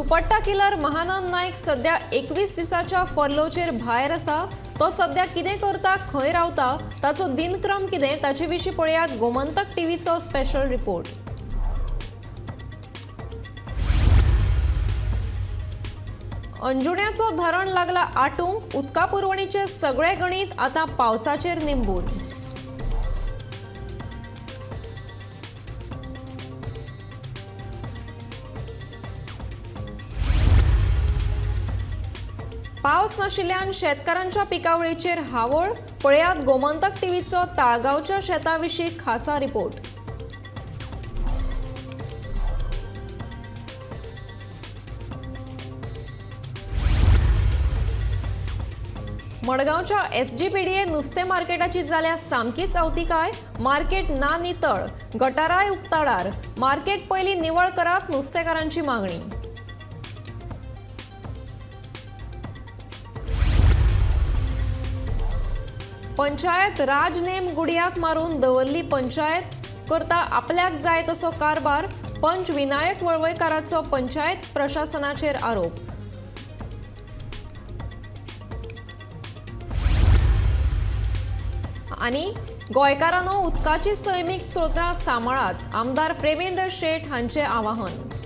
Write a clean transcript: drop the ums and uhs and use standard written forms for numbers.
दुपट्टा killer Mahanand Naik सध्या 21 दिसाच्या फर्लोचेर भायर आसा. तो सध्या कितें करता, खंय रावता, ताचो दिनक्रम कितें, ताचे विशीं पळयात गोमंतक टीव्हीचो स्पेशल रिपोर्ट. अंजुण्याचो धरण लागला आटूंक, उदका पुरवणीचे सगळे गणित आतां पावसाचेर निंबून. पावस नाशिल्ल्यान शेतकारांच्या पिकावळीचेर हावळ, पळयात गोमंतक टीव्हीचो ताळगांवच्या शेता विशीं खासा रिपोर्ट. मडगांवच्या एसजीपीडीए नुस्तें मार्केटाची जाल्या सामकीच आवतिकाय, मार्केट ना नितळ, गटाराय उक्ताडार, मार्केट पयलीं निवळ करात, नुस्तेकारांची मागणी. पंचायत राज नेम गुडयाक मारून दवरली पंचायत, करता आपल्याक जाय तसो कारभार, पंच विनायक वळवयकाराचो पंचायत प्रशासनाचेर आरोप. आनी गोंयकारांनो उदकाची सैमीक स्त्रोतां सांबाळात, आमदार प्रेमेंद्र शेट हांचे आवाहन.